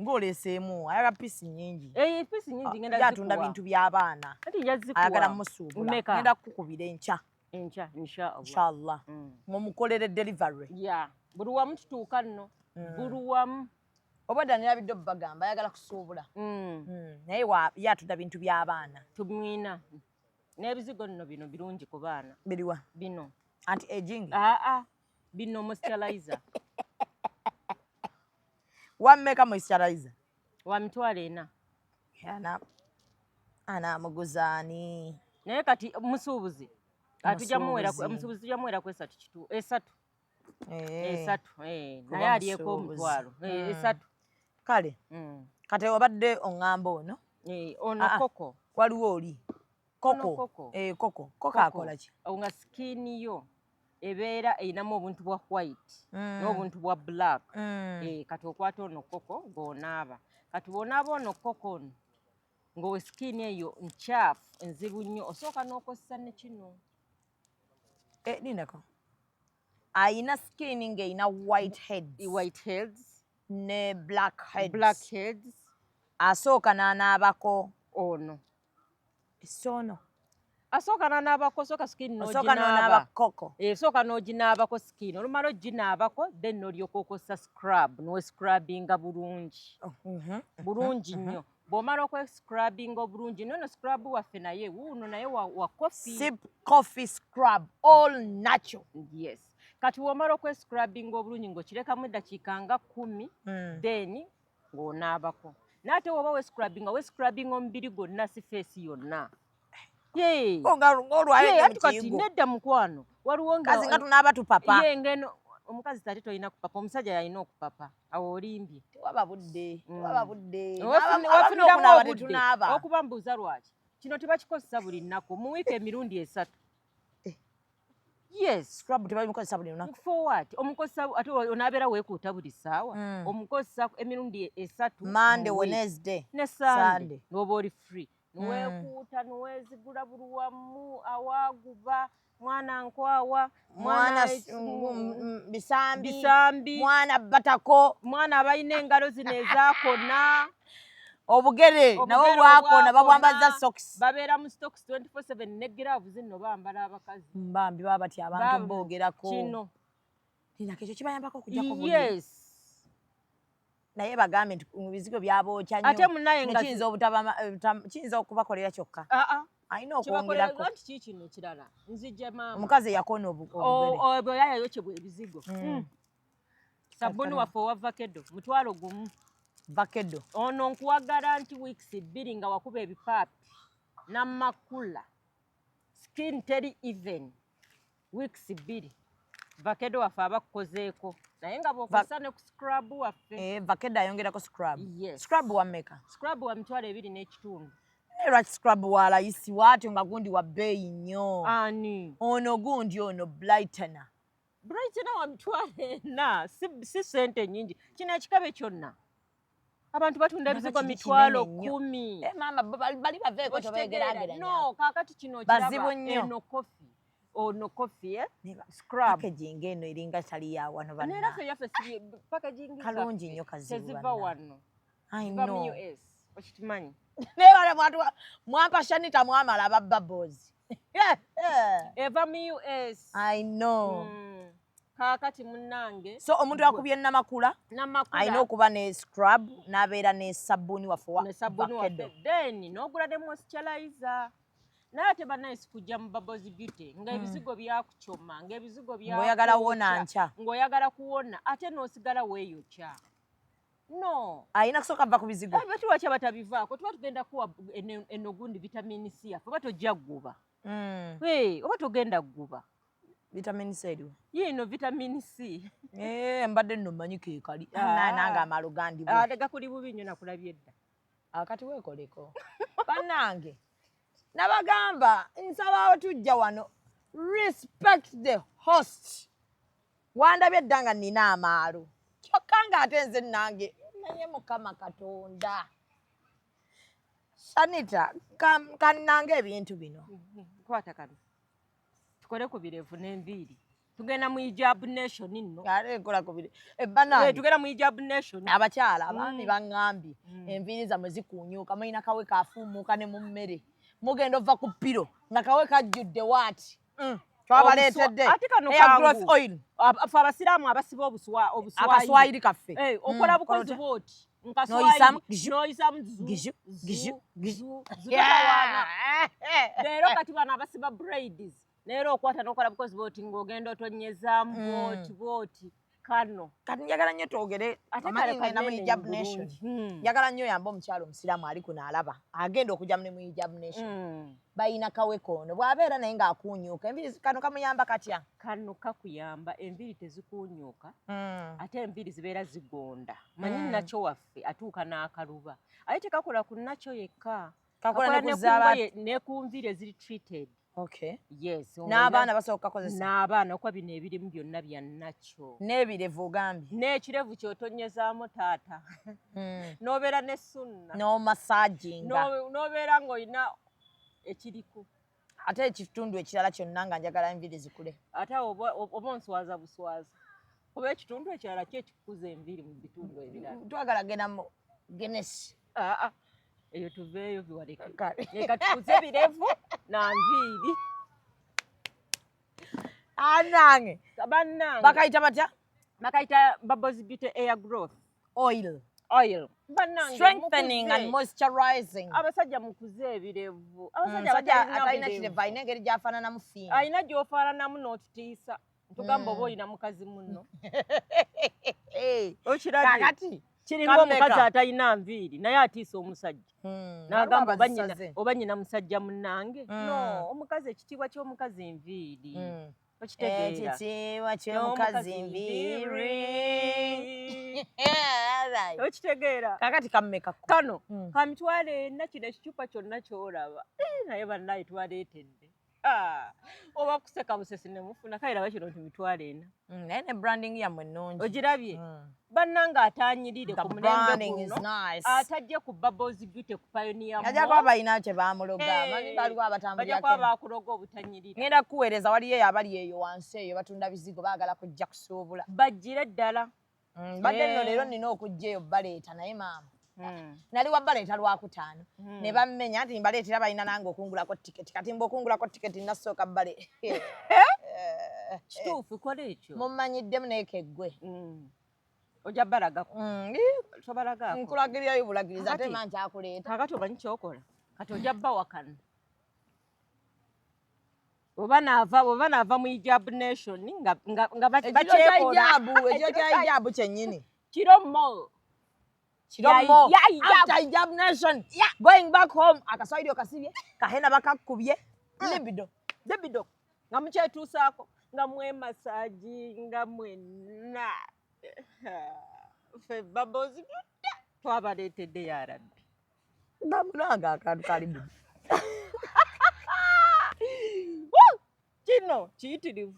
Ng'oleeseemu ayagala piece nnyingi. Eyo piece nyingi, ngenda Yatunda zikuwa. bintu by'abaana. Ati nja zikuwa. Ayagala musuubula. Mmeka? Ngenda kukukubira enkya. Enkya, inshallah. Inshallah. Mumukolere delivery. Ya, buli wamu tutuuka nno, buli wamu. Obadda nirabidde obubagamba ayagala kusuubula. Naye ye atunda bintu by'abaana. Tumwina n'ebizigo nno, bino birungi ku baana. Biriwa? Bino. Anti aging? Aa, bino moisturizer. Wammeka moisturizer? Wa 40,000. Ana anaamuguzaani? Naye kati musuubuzi tujja muwera. Musuubuzi. Musuubuzi tujja muwera ku esatu kitu esatu. Esatu, Kuba naye alyeko musuubuzi. omutwalo. 3. Kale kati obadde oŋŋamba ono. Ono Ah, ah. koko. Waliwo oli. Koko. Koko. Eh, koko. Koko akola ki? Nga skin yo ebeera erinamu obuntu bwa white n'obuntu bwa black. Eh, kati okwata ono koko ng'onaaba. Kati bw'onaaba ono koko ono ng'owe skin eyo nkyafu enzibu nnyo, osooka n'okozesa ne kino. Eh, nindako. Ayina skin ng'erina white heads. White heads. Ne black heads. Black heads. Asooka n'anaabako. Ono. Sono. Asooka n'anaabako, osooka skin Osooka n'onaaba n'oginaaba. koko. Eh, osooka n'oginaabako skin, olumala oginaabako then n'olyoka okozesa scrub, n'wescrubbinga bulungi. Bulungi nnyo. Bw'omala okwescrubbinga obulungi, nono scrub waffe naye wuuno naye wa coffee. Sip coffee scrub, all natural. Yes. Kati bw'omala okwescrubbinga obulungi ng'okirekamu eddakiika nga 10, then ng'onaabako. N'ate bw'oba wescrubbinga omubiri gwonna, si face yonna. Yee. Ng'olwala Yee, anti kati emikiigo. nedda mukwano. Waliwo nga Kazi nga tunaaba tupapa. Ye ngeno omukazi tate tolina kupapa, omusajja yalina okupapa. Awo olimbye. Tewaba budde, tewaba budde. Wafuniramu Okunaaba obudde. tetunaaba. Okuba mbuuza lwaki? Kino tebakikozesa buli nnaku, mu wiiki emirundi 3. Eh. Yes. Scrub tebabimukozesa buli lunaku. For what? Omukozesa ate onaabeera weekuuta buli ssaawa. Omukozesa emirundi 3 Monday, mu week. Wednesday, Ne Sunday. Sunday. N'oba oli free. Niweekuuta, niweezigula buli wamu, awaaguba, mwana nkwawa, mwana bisambi, bisambi, mwana batako, mwana abalina engalo zino ezaakona, obugere nabo obugere bwakona, obwakona, babwambaza socks. Babeera mu stocks 24/7 ne giraavu zino bambala abakazi. Mbambi baba batya abantu boogerako. Kino. Ninako ekyo kibayambako okuggyako obuliri. Yes. Naye bagambe nti mu bizigo byabookya nnyo. Ate munnaye nga Kiyinza kiyinza okubakolera kyokka. Ah, ah. Alina Kibakolera okwongerako. anti kii kino ekirala. Nzijja maama. Omukazi eyakona obugere. Bwe yayokyebwa ebizigo. Sabbuuni waffe owa Vakedo 10,000. Vakedo. Ono nkuwa guarantee weeks 2 nga wakuba ebipaapi n'amakula. Skin teri even. Weeks 2. Vakedo waffe aba akukozeeko. Naye nga bw'okozesa ne ku scrub waffe. Eh, Vakedo ayongerako scrub. Yes. Scrub wa mmeka? Scrub wa 25,000. Naye lwaki scrub wa layisi bw'atyo nga gundi wa bbeeyi nnyo? Ani? Ono gundi ono Brightener. Brightener wa 40,000. Si ssente nnyingi. Kino ekikabe kyonna. Abantu batunda Naka ebizigo kiri mitwalo kinene nnyo. 10. Eh, maama bo bali baveeko Okitegeera? tobeegeraageranya. No, kaakati kino okiraba. Bazibu nnyo. Eno coffee. Ono coffee, eh? Neba, Scrub. packaging eno eringa tali ya wano Neera banna. ffe yaffe si packaging Kalungi zaffe nnyo kazibu teziva banna. wano. I Ziva mu know. US. Okikimanyi? Naye bale mwampa Shanita mwamala aba Bubbles. Eva mu US. I know. Kaakati munnange. So omuntu akubye namakula Namakula. alina okuba ne scrub n'abeera ne sabbuuni waffe wa Ne sabbuuni waffe. Vakedo. Then n'ogula ne moisturizer. Naye ate bannaye sikujja mu Bubbles Beauty ng'ebizigo byakucoma, ng'ebizigo Ng'oyagala byakwokya, wona nkya. ng'oyagala kuwona ate n'osigala weeyokya. No. Alina kusooka va ku bizigo. Eh, bwe lwaki abatabivaako? Tuba tugenda kuwa eno gundi vitamin C yaffe, oba tojja gguba. Hey, oba togenda gguba. Vitamin C eriwo? Yiino vitamin C. Eh, mbadde nno mmanyi ke kali. Ah. Nange amalo gandi bubi. Ah, gakuli bubi nnyo nakulabye dda. Akati weekoleko. Bannange, nabagamba nsaba tujja wano respect the host. Wandabye dda nga nnina amaalo. Kyokka ng'ate nze nange naye Mukama Katonda. Shanita, kannange ebintu bino. Kwata kano. Tukole ku birevu n'enviiri. Tugenda mu Hijab Nation nno. Ate nkola ku bire. Bannange. Tugenda mu Hijab Nation. Abakyala, abaami baŋŋambye enviiri zammwe zikuunyuuka, mulina kawe kafuumuuka ne mu mmere. Mugenda ova ku ppiro nga kawe kajjudde waati. Twabaleetedde Ate kano hair kangu. growth oil. Ffe abasiraamu abasiba obuswayiri. Akaswayiri kaffe. Eh, okola bukozi Kola otya? bw'oti. N'oyisaamu, Nkaswayiri. gishu, N'oyisaamu zu, gishu, zu, gishu, gishu. zu, zu, totawaana. Leero kati bano abasiba braids. Leero okwata n'okola bukozi bw'oti ng'ogenda otonyezaamu bw'oti bw'oti kano. Kati njagala nnyo twogere, Ate omanyi kale ngenda mu kanene Hijab bulungi. Nation. Njagala nnyo oyambe omukyala omusiraamu ali kuno alaba agenda okujja ne mu Hijab Nation. Balina kawe koono bw'abeera naye ng'akuunyuuka enviiri kano kamuyamba katya? Kano kakuyamba enviiri tezikuunyuuka ate enviiri zibeera zigonda. Manyi nakyo waffe atuuka n'akaluba. Ate tekakola ku nakyo yekka. Kakola Kakola ne ne ku zaba. Ne ku nviiri eziri treated. Okay. Yes. N'abaana basobola okukakozesa? N'abaana, okuba bino ebirimu byonna bya nakyo. N'ebirevu ogambye? N'ekirevu ky'otonyezaamu taata. N'obeera ne sunna. N'omassaginga. N'obeera ng'olina ekiriku. Ate ekitundu ekirala kyonna nga njagala enviiri zikule? Ate awo oba onswaza buswaza. Kuba ekitundu ekirala ki ekikuza enviiri mu bitundu ebirala? Twagala genda mu Guinness. Aa, eyo tuveeyo, biwaleke. Kale. Leka tukuze birevu na nviiri. Anange. Bannange. Bakayita batya? Bakayita Bubbles Beauty Air Growth Oil. Oil. Bannange, Strengthening mukuze. and moisturizing. Abasajja mukuze ebirevu. Abasajja Omusajja abatalina atalina birevu. kirevu alina engeri gy'afaananamu fiina. Alina gy'ofaananamu n'otutiisa. Ntugamba oba olina mukazi munno. Okirabye? Kakati Kiringa kammeka? omukazi atalina nviiri naye atiisa omusajja. N'agamba oba nnyina abazisaze. Oba nnyina musajja munnange. No, omukazi, ekitiibwa ky'omukazi enviiri. Okitegeera? Ekitiibwa ky'omukazi nviiri. Okitegeera? Kakati kammeka ko? Kano ka 400,000, kino ekicupa kyonna ky'olaba. Eh, naye bannaye twaleetedde. Ah, oba kuseka busesi ne mufuna kale raba kino nti 400,000. Naye ne branding yammwe ennungi. Ogirabye? Bannange, atanyirire The ku mulembe branding is guno nice. Atajje ku Bubbles Beauty ku Pioneer Ajja Mall. kuba balina kye bamuloga. Eh, Manyi baliwo bajja abatambulirako. kuba bakuloga obutanyirira. Ngenda kukuweereza, waliyo eyo abali eyo wansi eyo batunda bizigo, baagala kujja kusuubula. Bajjire ddala. Badde nno Eh. leero nina okujja eyo baleeta, naye maama nali wa baleeta Lwakutaano ne bammenya nti mbaleetera balina nange okungulako tiketi. Kati mba okungulako tiketi nasooka bale. Kituufu, kola ekyo. Mumanyiddemu naye keggwe. Ojja balagako, tobalagaako? Nkulagirirayo bulagiriza ate Kakati- ma nkyakuleeta. Kakati omanyi kyokola, kati ojja bbawa kano oba naava mu Hijab Nation nga Ekiro kya bakyekola. hijabu, ekiro kya hijabu kyennyini. Kiro mo. Kiro mo. Ya hijab. After Hijab Nation, going back home, akaswahili okasibye, kahena bakakubye libido. Libido nga mukyetuusaako, nga mwemasaagi, nga mwenna. Ffe Bubbles byonna twabaleetedde, ya Rabbi. Bamunanga akantu ka libido. Woo! Kino kiyitirivu.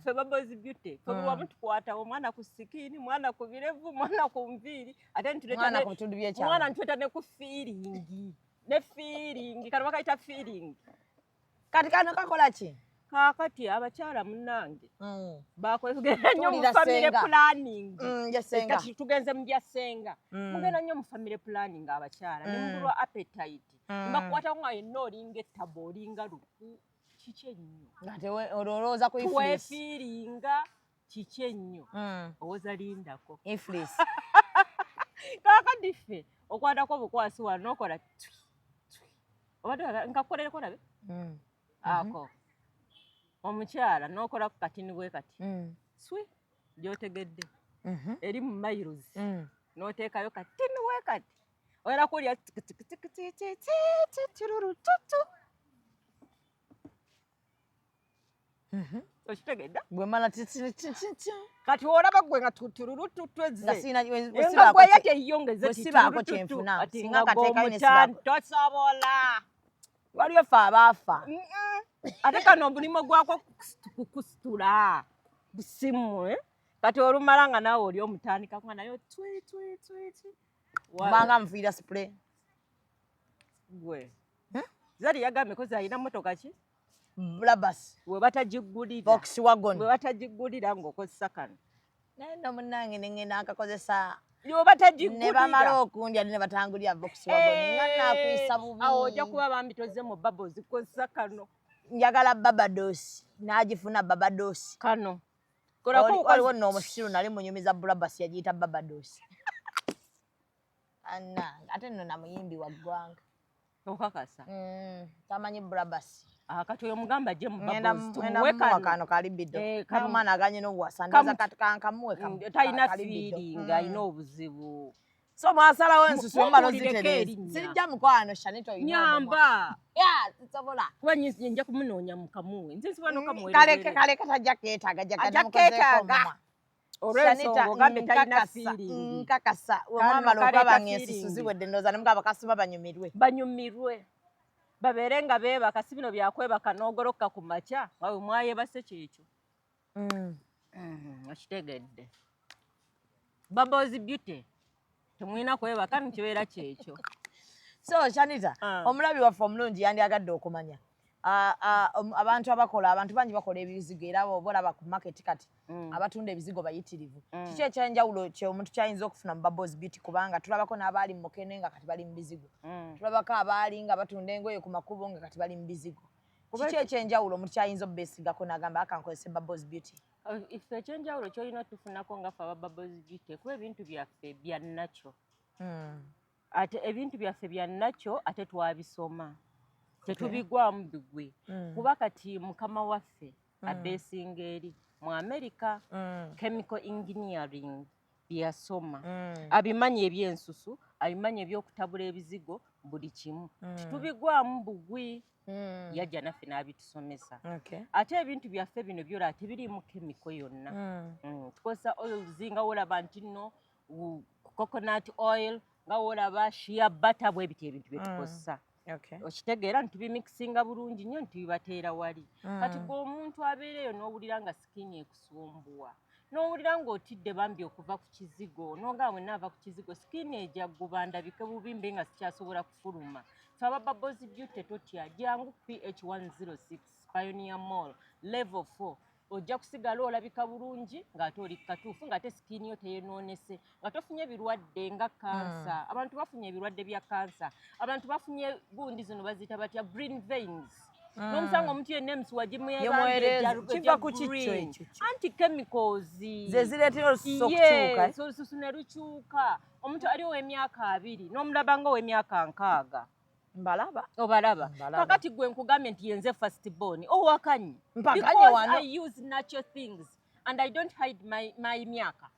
Ffe Bubbles Beauty, ffe buli wamu tukwatawo, mwana ku skin, mwana ku birevu, mwana ku nviiri, ate nituleeta Mwana ku bitundu by'ekyama. Mwana nituleeta ne ku feeling, ne feeling kano bakayita feeling. Kati kano kakola ki? Kaakati abakyala munnange bakwegenda nnyo mu Tuwulira family ssenga. planning. Ye ssenga. Kati tugenze mu bya ssenga. Mugenda nnyo mu family planning abakyala ne mubulwa appetite. Mbakwatako nga yenna olinga ettabo, olinga luku, kiki ennyo? Nga olowooza ku iflis. Twefiiringa kiki ennyo? Owoza lindako. Iflis. Kaakati ffe okwatako obukwasi wano nokola twi twi, obadde oyagala nkakukolereko labe ako omukyala n'okola ku katini bwe kati swi gy'otegedde eri mu miles n'oteekayo katini bwe kati, oyala kulya tutu. Okitegedde? Bwe mala ti- ti- ti- ti- ti. Kati olaba gwe nga tutululututu Nga ezze sirina we- we nga sibaako gwe yateyongeze bwe sibaako kyenfuna, singa nkateekayo ne sibaako. Tosobola. Waliyo ffe abaafa. Ate kano omulimu gwako kukusitula busimu, eh? Kati olumala nga naawe oli omutandika nga naye twi twi twi twi. Mbanga nfiira spray. Gwe Zari yagambye kozi alina motoka ki? Brabus. We batagigulira. Volkswagen. We batagigulira ng'okozesa kano. Naye nno munnange ne ngenda nkakozesa Yo batagigulira. ne bamala okundya ne batangulira Volkswagen nga naakuyisa bubi. Awo ojja kuba bambi tozze mu Bubbles, kozesa kano. Njagala Barbados, n'agifuna Barbados. Kano. Waliwo nno omusiru nali munyumiza Brabus, yagiyita Barbados. Annange, ate nno namuyimbi wa ggwanga. Okakasa? Tamanyi Brabus. Ah, kati oyo mugamba ajje mu Ngenda Bubbles ngenda tumuwe mumuwa kano. kano kalibido. Eh, Omwana aganye n'obuwasa, ndowooza kati kankamuwe Talina kalibido. feeling, alina obuzibu. So mwasalawo ensusu emala Mumuwulireko ozitereeza. erinnya. Sirijja mukwano, Shanita olina omumwa. Nyamba. Ya, sisobola. Kuba nja kumunoonya mukamuwe. Nze nsobola n'okamuwa. Kaleke, kaleke, tajja keetaaga, Ajja jagenda mukozeeko keetaaga. omumwa. Olw'ensonga ogambye talina nkakasa, feeling. nkakasa Kano wemwamala kaleeta okulaba ng'ensusu feeling. ziwedde, ndowooza ne mugaba kasuma banyumirwe. Banyumirwe. Babeere nga beebaka, si bino byakwebaka n'ogoloka ku makya nga bwe mwayebase kyekyo. Okitegedde? Bubbles Beauty, temulina kwebaka, nikibeera kyekyo. So Shanita, Ah. omulabi waffe omulungi yandyagadde okumanya, abantu abakola, abantu bangi bakola ebizigo, era oba olaba ku market kati abatunda ebizigo bayitirivu. Kiki ekyenjawulo kye omuntu kyayinza okufuna mu Bubbles Beauty? Kubanga tulabako n'abaali mu mukene nga kati bali mu bizigo, tulabako abaali nga batunda engoye ku makubo nga kati bali mu bizigo. Kiki ekyenjawulo omuntu kyayinza obeesigako n'agamba akankozese Bubbles Beauty? Ife ekyenjawulo kyolina otufunako nga ffe aba Bubbles Beauty, kuba ebintu byaffe bya natural. Ate ebintu byaffe bya natural, ate twabisoma, tetubigwamu bigwe. Kuba kati mukama waffe abeesinga eri mu America, chemical engineering byeyasoma, abimanyi ebyensusu, abimanyi ebyokutabula ebizigo, buli kimu. Titubigwamu bugwi. Yajja naffe n'abitusomesa. Ate ebintu byaffe bino byola tebiriimu chemical yonna. Tukozesa oils nga wolaba nti nno coconut oil, nga wolaba shea butter, bwe biti ebintu bye tukozesa. Okitegeera nti tubimikisinga bulungi nnyo nti tubibateera wali. Kati gwe omuntu abeera eyo n'owulira nga skin ekusumbuwa, n'owulira ng'otidde bambi okuva ku kizigo, n'ogamba bwe naava ku kizigo skin ejagguba, ndabike bubi, mbe nga sikyasobola kufuluma, fe aba Bubbles Beauty totya, jangu PH 106 Pioneer Mall level 4. Ojja kusigala olabika bulungi ng'ate oli katuufu, ng'ate skin yo teyonoonese, nga tofunye birwadde nga kansa. Abantu bafunye ebirwadde bya kansa, abantu bafunye gundi zino baziyita batya, green veins. N'omusanga omuntu yenna emisuwa Yemwereza. Kiva ku kikyo ekyo kyo? Anti chemicals. Ze zireetera olususu okukyuka, eh? Yes, olususu ne lukyuka. Omuntu ali ow'emyaka 20 n'omulaba nga ow'emyaka 60. Mbalaba. Obalaba? Mbalaba. Kakati gwe nkugambye nti yenze first born, owakanye? Mpakanye Because wano. I use natural things and I don't hide my myaka.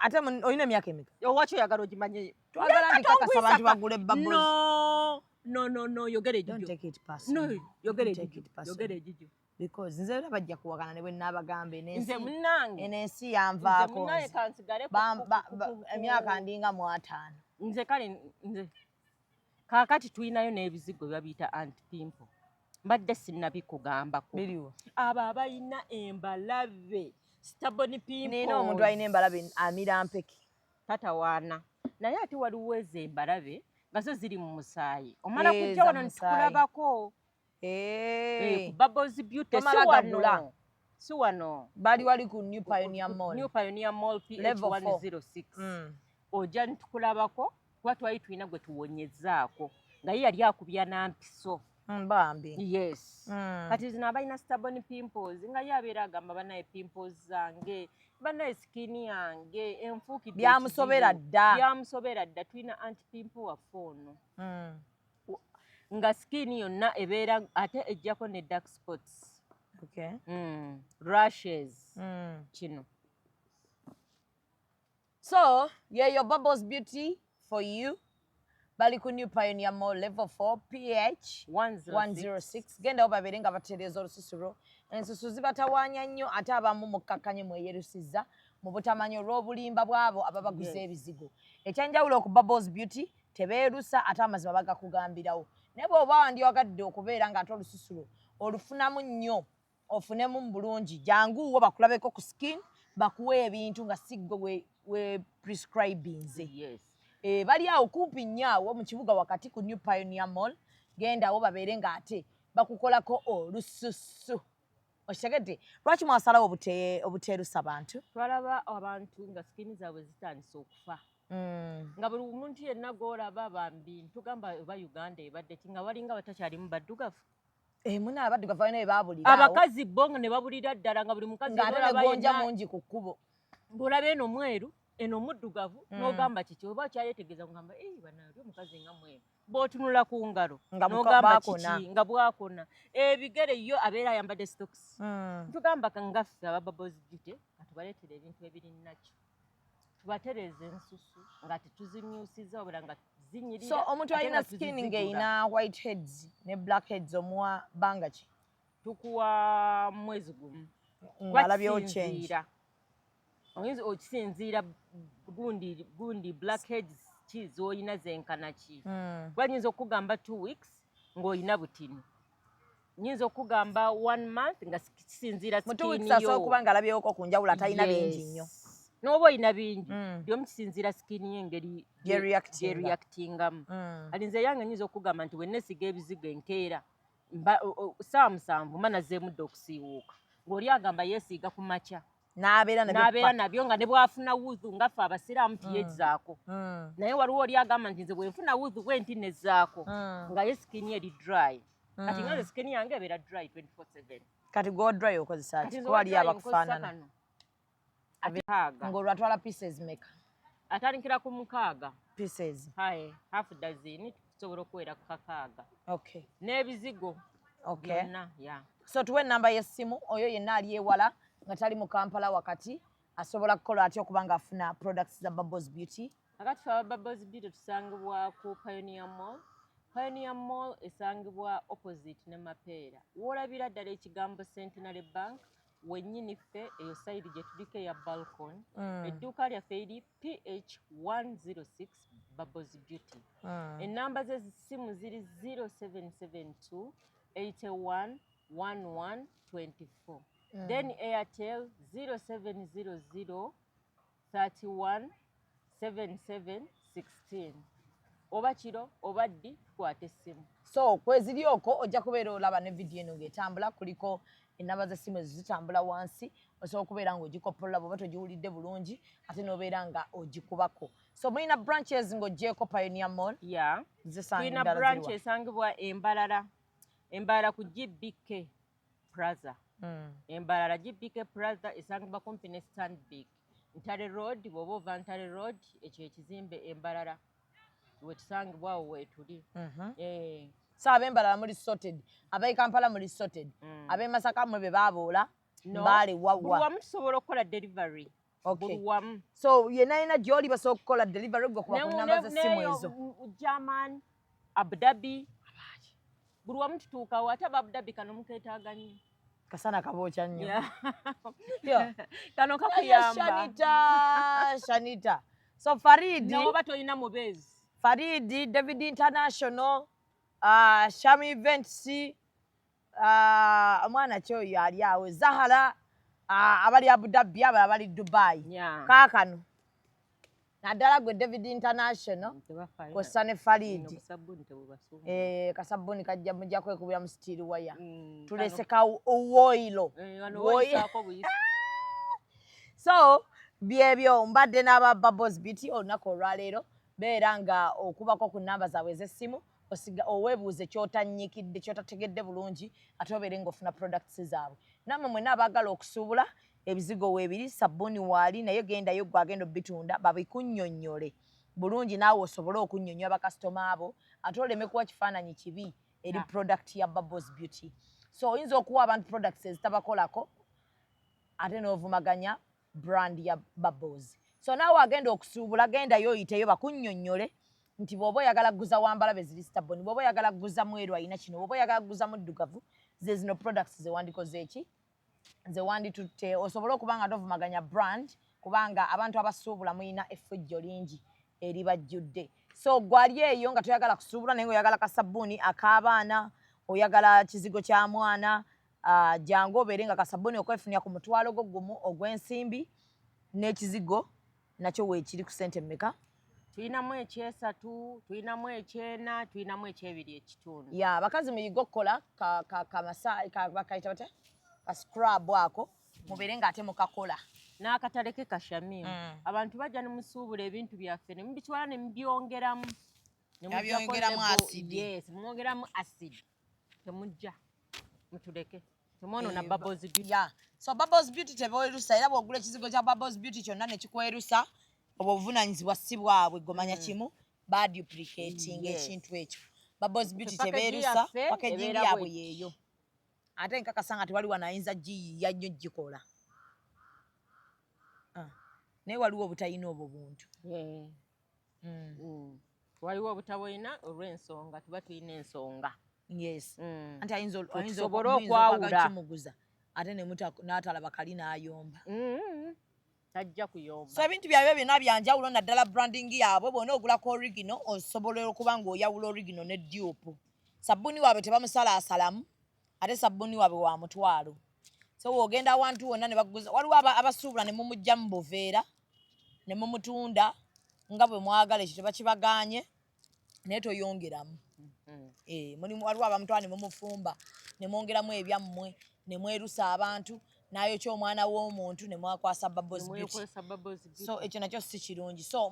Ate olina emyaka emeka? Owaki oyagala ogimanye? Twagala Leka ndikakasa abantu tongwisa bagule Bubbles. No, no, no, no, yogera Don't egigyo. take it personal. No, yogera Don't take egigyo. it personal. Yogera egigyo. Because nze era bajja kuwakana ne bwe nnaabagamba eno Nze ensi, munnange, eno ensi nze yanvaako munnaye nze. kansigale Emyaka ndinga mu 50. Nze kale nze kaakati tulinayo n'ebizigo byabiyita anti pimple, mbadde sinnabikugambako. Biriwo? Abo abalina embalabe, stubborn pimples. Nina omuntu alina embalabe amira mpeke. Tatawaana, naye ate waliwo ezo embalabe nga zo ziri mu musaayi, omala Eh, kujja za wano musaayi. nitukulabako Eh. ku Bubbles Beauty, si Tomala gagula. wano, si wano. Bali wali ku New Pioneer Mall. New Pioneer Mall, PH Level 4. 106. Ojja nitukulabako. nitukulabako, kuba twali tulina gwe tuwonyezaako nga ye yali akubya nampiso. Bambi. Yes. Kati zino abalina stubborn pimples, nga ye abeera agamba, "Banaye, pimples zange, banaye, skin yange enfuukidde Byamusobera ekizibu." dda. Byamusobera dda. Tulina anti pimple waffe ono nga skin yonna ebeera, ate ejjako ne dark spots, rashes. Kino. So yeyo Bubbles Beauty for you. Bali ku New Pioneer Mall level 4 PH 106. 106. Gendawo babeere nga batereeza olususu lwo. Ensusu zibatawaanya nnyo, ate abamu mukkakkanye mweyerusiza mu butamanyi olw'obulimba bwabo ababaguza ebizigo. Ekyenjawulo ku Bubbles Beauty, tebeerusa, ate amazima bagakugambirawo. Naye bw'oba wandyagadde okubeera ng'ate olususu lwo olufunamu nnyo, ofunemu mu bulungi, janguwo bakulabeko ku skin, bakuwe ebintu nga si ggwe we prescribinze. Eh, bali awo kumpi nnyo awo mu kibuga wakati ku New Pioneer Mall. Gendawo babeere ng'ate bakukolako olususu. Okitegedde lwaki mwasalawo obuteerusa bantu? Twalaba abantu nga skin zaabwe zitandise okufa, nga buli muntu yenna gw'olaba bambi, ntugamba oba Uganda ebadde ki, nga walinga batakyalimu baddugavu. Eh, muna abaddugavu balina bye baabulira awo. Abakazi bo nga ne babulira ddala, nga buli mukazi ng'ate olaba ne gonja yenna- mungi ku kkubo. Ng'olaba eno mweru, eno muddugavu, n'ogamba kiki? Oba okyayetegeeza, ngamba, "Ei, bannange, omukazi nga mweru." Bw'otunula ku ngalo Nga n'ogamba bwakona. kiki, nga bwakona ebigere, yo abeera ayambadde socks. Tugamba ngaffe aba Bubbles Beauty katubaleetera ebintu ebiri nakyo, tubatereeza ensusu nga tetuzimyusiza, wabula nga zinyirira, So omuntu ate alina nga skin tuzizigula. ng'erina white heads ne black heads, omuwa bbanga ki? Tukuwa mwezi gumu. Ng'alabyewo change? Kisinziira. Oyinza okisinziira gundi gundi black heads ki z'olina zenkana ki. Kuba nyinza okugamba 2 weeks, Ng'olina butini, nyinza okugamba one month, nga kisinziira Mu 2 skin weeks asobola yo. okuba nga alabyewoko ku njawulo, atalina bingi nnyo. N'oba olina bingi, byomu kisinziira skin ye engeri Gye reactinga. gyereactingamu. Kati nze yange nyinza okugamba nti wenesiga ebizigo enkeera saawa 7 mba nazeemu dda okusiiwuuka, ng'oli agamba yeesiiga ku makya n'abeera nabyo n'abeera paka. Nabyo nga ne bw'afuna wudhu, nga ffe abasiraamu tiyezaako, naye waliwo oli agamba nti nze bwenfuna wudhu bwe nti nezaako, nga ye skin eri dry. Kati nga nze skin yange ebeera dry 24/7. Kati gwe dry okozesa Kati ki? nze Kuba waliyo owa dry nkozesa abakufaanana. kano. Ate kaaga. Ng'olwo atwala pieces meka? Atandikira ku 6. Pieces. Haye, half dozen tusobola okuwera ku 6. N'ebizigo byonna ya. So tuwe enamba y'essimu, oyo yenna ali ewala nga tali mu Kampala wakati asobola kukola atya okuba nga afuna products za Bubbles Beauty? Akati fe aba Bubbles Beauty tusangibwa ku Pioneer Mall. Pioneer Mall esangibwa opposite ne Mapeera, woolabira ddala ekigambo Centenary Bank wennyini, ffe eyo side gye tuliko eya balcony. Edduuka lyaffe eri PH 106, Bubbles Beauty. Ennamba z'essimu ziri 0772 81 11 24, then Airtel 0700 31 77 16. Oba kiro oba ddi, tukwata essimu. So kweziri okwo ojja kubeera olaba ne vidiyo eno ng'etambula, kuliko ennamba z'essimu ezo zitambula wansi, osobola okubeera ng'ogikopolola bw'oba togiwulidde bulungi, ate n'obeera nga ogikubako. So mulina branches ng'oggyeko Pioneer Mall? Ya. Zisanga Tulina endala branch ziriwa? Esangibwa Embalala, Embalala ku GBK Plaza. Embalala GBK Plaza esangibwa kumpi ne Stanbic, Ntale Road. Bw'oba ova Ntale Road, ekyo ekizimbe Embalala wetusangibwa, awo weetuli. Eh. So ab'Embalala muli sorted, ab'e Kampala muli sorted, ab'e Masaka mwe be baaboola? No. Mbaale Buli wawa? wamu tusobola okukola delivery. Buli wamu. So yenna yena gy'oli basobola okukola delivery, gwe kuba ku namba z'essimu Neyo ezo. German, Abu Dhabi, buli wamu tutuukawo. Ate aba Abu Dhabi kano mukeetaaga nnyo. Kasana kabookya nnyo. Yeah. Kano kakuyamba. Shanita, Shanita, so Faridi. Noba tolina mubeezi. Faridi, David International, Shami Events, omwana kyoyo ali awo, Zahara, abali Abu Dhabi, abo abali Dubai. Kaakano naddala gwe David International Tebafaayo. kwossa ne Faridi. Obusabbuni tebubasumba. Eh, kasabbuni kajja mujja kwekubira mu steel wire. Tulese Kano. ka woilo. Eh, wano woyisaako buyisi. So byebyo, mbadde n'aba Bubbles Beauty olunaku olwaleero. Beera nga okubako ku namba zaabwe ez'essimu, osiga oweebuuze kyotannyikidde, kyotategedde bulungi, ate obeere ng'ofuna products zaabwe. Nammwe mwenna abaagala okusuubula, ebizigo weebiri, sabbuuni waali, naye gendayo gwe agenda obitunda babikunnyonnyole bulungi, naawe osobole okunnyonnyola bakasitoma abo, ate oleme kuwa kifaananyi kibi eri product ya Bubbles Beauty. So oyinza okuwa abantu products ezitabakolako, ate n'ovumaganya brand ya Bubbles. So naawe agenda okusuubula, gendayo oyiteyo bakunnyonnyole nti bw'oba oyagala kuguza wambalabe ziri staboni, bw'oba oyagala kuguza mweru ayina kino, bw'oba oyagala kuguza muddugavu ze zino products zewandikoze eki ze wanditutte, osobole okuba nga tovumaganya brand, kubanga abantu abasuubula muyina effujjo lingi eribajjudde. So gwali eyo nga toyagala kusuubula, naye nga oyagala kasabbuuni ak'abaana, oyagala kizigo kya mwana, jangu obeere nga kasabbuuni okwefunira ku mutwalo gwo gumu ogw'ensimbi, n'ekizigo nakyo weekiri ku sente mmeka? Tulinamu ekyesatu, tulinamu ekyena, tulinamu ekyebiri ekitundu. Ya, abakazi muyige okukola bakayita batya, ka scrub ako, mubeere ng'ate mukakola. N'akatale ke kashamimu. Abantu bajja ne musuubula ebintu byaffe ne mubitwala ne mubyongeramu. Ne muggyako Babyongeramu label. acid. Yes, mwongeramu acid. Temujja mutuleke, temwonoona Eh, Bubbles Beauty. Ya, so Bubbles Beauty tebeerusa, era bw'ogula ekizigo kya Bubbles Beauty kyonna ne kikwerusa, obwo obuvunaanyizibwa si bwabwe. Gomanya kimu, baduplicating ekintu ekyo. Bubbles Beauty Package tebeerusa. yaffe Packaging ebeera yaabwe bweti. yeeyo, ate nkakasa nga tewali wanayinza giyiiya nnyo gikola. Ah, naye waliwo obutalina obwo buntu. Yeah. Waliwo obutabulina olw'ensonga, tuba tulina ensonga. Yes. Anti ayinza Tusobole muyinza okwagala okwawula. kimuguza, ate n'atalaba kali n'ayomba. Tajja kuyomba. So ebintu byabwe byonna byanjawulo, naddala branding yaabwe. Bwona ogulako original, osobola okuba ng'oyawula original ne dupe. Sabbuuni waabwe tebamusalaasalamu, ate sabbuuni waabwe wa mutwalo. So wogenda awantu wonna ne bakuguza, waliwo abasuubula ne mumugja mu buveera ne mumutunda nga bwe mwagala, ekyo tebakibagaanye, naye toyongeramu. Eh, mulimu waliwo abamutwala ne mumufumba ne mwongeramu ebyammwe ne mwerusa abantu, n'ayokya omwana w'omuntu ne mwakwasa Bubbles Beauty. Nemwekwesa Bubbles Beauty. So ekyo nakyo si kirungi. So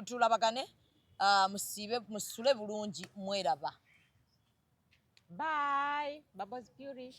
tulabagane, ah, musiibe musule bulungi, mweraba. Bye, Bubbles Beauty.